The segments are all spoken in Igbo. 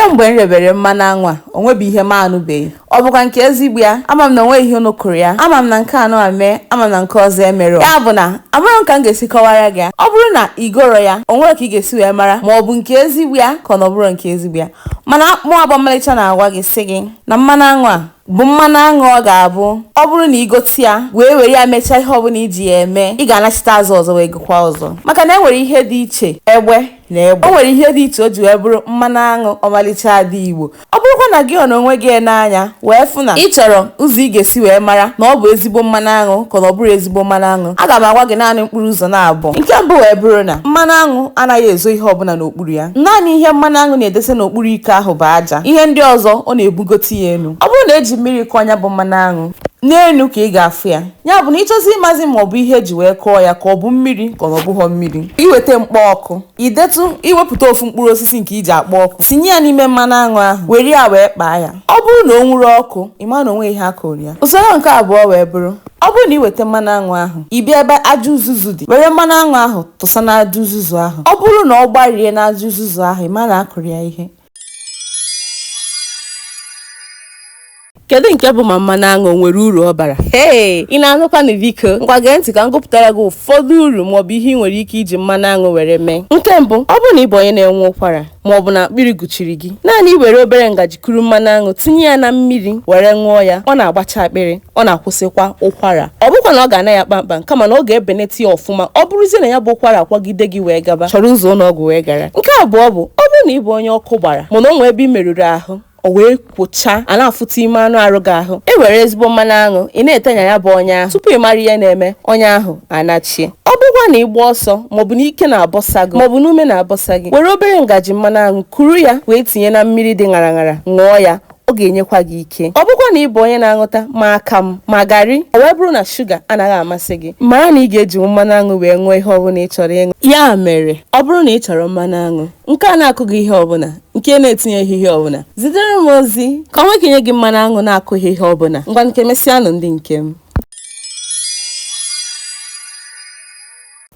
Kemgbe m rebere mmanụ aṅụ a, o nwebeghị ihe m anụbeghị. Ọ bụkwa nke ezigbo ya? Ama m na onweghị ihe unu kụrụ ya. Ama m na nke anụ a mee, ama m na nke ọzọ emerọ. Ya bụ na amarọ m ka m ga-esi kọwara gị ya. Ọ bụrụ na ị goro ya, o nwere ka ị ga-esi wee mara ma ọ bụ nke ezigbo ya ka ọ na ọ bụrụ nke ezigbo ya. Mana mụ bụ Ọmalịcha na-agwa gị sị gị na mmanụ aṅụ a bụ mmanụ aṅụ ọ ga-abụ ọ bụrụ na ị gote ya wee were ya mechaa ihe ọbụla iji ya eme, ị ga-anachite azụ ọzọ wee gokwa ọzọ, maka na e nwere ihe dị iche egbe na egbe. O nwere ihe dị iche o ji wee bụrụ mmanụ aṅụ Ọmalịcha Ada Igbo. Ọ bụrụkwa na gị na onwe gị n'anya wee fụ na ị chọrọ ụzọ ị ga-esi wee mara na ọ bụ ezigbo mmanụ aṅụ ka na ọ bụrụ ezigbo mmanụ aṅụ, aga m agwa gị naanị mkpụrụ ụzọ na-abụọ. Nke mbụ wee bụrụ na mmanụ aṅụ anaghị ezo ihe ọbụla n'okpuru ya. Naanị ihe mmanụ aṅụ na-edese n'okpuru iko ahụ bụ aja. Ihe ndị ọzọ ọ na-ebugote ya elu. Ọ bụrụ na eji mmiri kụọ ya bụ mmanụ aṅụ n'elu ka ị ga-afụ ya. Ya bụ na ịchọzi ịmazi ma ọ bụ ihe eji wee kụọ ya ka ọ bụ mmiri ka ọ bụghọ mmiri, iweta mkpa ọkụ, idetụ iwepụta ofu mkpụrụ osisi nke iji akpọ ọkụ, tinye ya n'ime mmanụ aṅụ ahụ, were ya wee kpaa ya. Ọ bụrụ na o nwuru ọkụ, ị ma na onwe ihe a kụrụ ya. Usoro nke abụọ wee bụrụ, ọ bụrụ na ị weta mmanụ aṅụ ahụ, ị bịa ebe aja uzuzu dị, were mmanụ aṅụ ahụ tụsa n'aja uzuzu ahụ. Ọ bụrụ na ọ gbarie n'aja uzuzu ahụ, ị ma na akụrụ ya ihe. Kedu nke bụ ma mmanụ aṅụ o nwere uru ọ bara? Hee, ị na-anụkwanụ? Biko ngwa gee ntị ka m gụpụtara gị ụfọdụ uru maọbụ ihe ị nwere ike iji mmanụ aṅụ were mee. Nke mbụ, ọ bụrụ na ị bụ onye na-enwe ụkwara maọbụ na akpịrị gụchiri gị, naanị i were obere ngaji kuru mmanụ aṅụ tinye ya na mmiri were ṅụọ ya, ọ na-agbacha akpịrị, ọ na-akwụsịkwa ụkwara. Ọ bụkwa na ọ ga-ana ya kpamkpam, kama na ọ ga-ebeneta ya ọfụma. Ọ bụrụzie na ya bụ ụkwara akwagide gị wee gaba, chọrọ ụzọ ụlọ ọgwụ wee gara. Nke abụọ bụ, ọ bụrụ na ị bụ onye ọkụ gbara mana o nwee ebe ị merụrụ ahụ, o wee kwụchaa a na-afụta ime anụ arụ gị ahụ, e were ezigbo mmanụ aṅụ ị na-etenya ya bụ ọnya ahụ, tupu ị mara ihe na-eme, ọnya ahụ anachie. Ọ bụrụkwa na ị gba ọsọ maọbụ na ike na-abọsa gị maọbụ na ume na-abọsa gị, were obere ngaji mmanụ aṅụ kuru ya wee tinye na mmiri dị ṅara ṅara ṅụọ ya, ọ ga-enyekwa gị ike. Ọ bụrụkwa na ị bụ onye na-aṅụta ma akamụ ma garị, o wee bụrụ na shuga anaghị amasị gị, mara na ị ga-ejinwu mmanụ aṅụ wee ṅụọ ihe ọbụla ị chọrọ ịṅụ. Ya mere, ọ bụrụ na ị chọrọ mmanụ aṅụ nke a na-akụghị ihe ọbụla, nke na-etinyeghị ihe ọbụla, zitere m ozi ka ọ nwee ike nye gị mmanụ aṅụ na-akụghị ihe ọbụla. Ngwa, nke mesịanụ ndị nke m.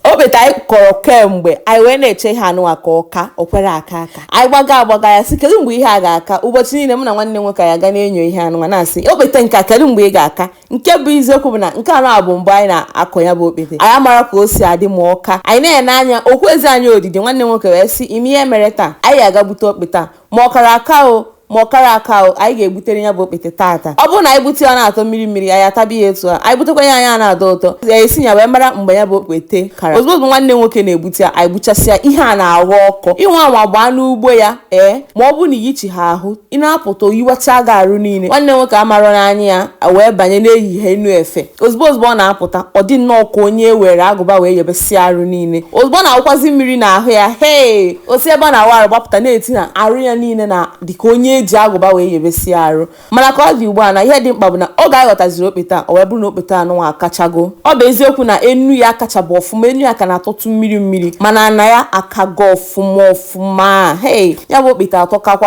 Okpete anyị kọrọ kemgbe anyị wee na-eche ihe anụnwa ka ọka o kwere aka aka, anyị gbaga agbaga ya sị kedu mgbe ihe a ga-aka. Ụbọchị niile mụ na nwanne nwoke anyị aga na-enyo ihe anụnwa na-asị okpete nke a kedu mgbe ị ga-aka. Nke bụ eziokwu bụ na nke anụ a bụ mbụ anyị na-akọ ya bụ okpete, anyị amara ka o si adị ma ọka. Anyị na-ene anya okwu ezi anyị odidi. Nwanne nwoke wee sị ime ihe mere taa anyị aga gbute okpete a, ma ọ kara aka o ma ọ kara aka o, anyị ga-egbutere ya bụ okpete taata. Ọ bụrụ na anyị gbute ya na-atọ mmiri mmiri, anyị atabi ya etu a. Anyị gbutekwa ya anya na-atọ ụtọ, ya esi ya wee mara mgbe ya bụ okpete kara. Ozugbo ozugbo nwanne nwoke na-egbute ya, anyị gbuchasịa ihe a na-aghọ ọkọ. Inwe anwa gbaa n'ugbo ya, ee, ma ọ bụrụ na iyichi ha ahụ, ị na-apụta oyiwacha gị arụ niile. Nwanne nwoke amarọ n'anya ya wee banye n'ehihie enu efe. Ozugbo ozugbo ọ na-apụta, ọ dị nnọọ ka onye e were agụba wee yebesịa arụ niile. Ozugbo ọ na-awụkwazi mmiri n'ahụ ya, hee, o si ebe ọ na-awụ arụ gbapụta na-eti na arụ ya niile na dịka onye eji agụba wee yebesịa arụ. Mana ka ọ dị ugbu a, na ihe dị mkpa bụ na oge anyị ghọtaziri okpete a, o wee bụrụ na okpete anụnwa akachago. Ọ bụ eziokwu na enu ya akachabụ ọfụma, enu ya ka na-atọtụ mmiri mmiri, mana ana ya akago ọfụma ọfụma. Hei, ya bụ okpete atọkakwa.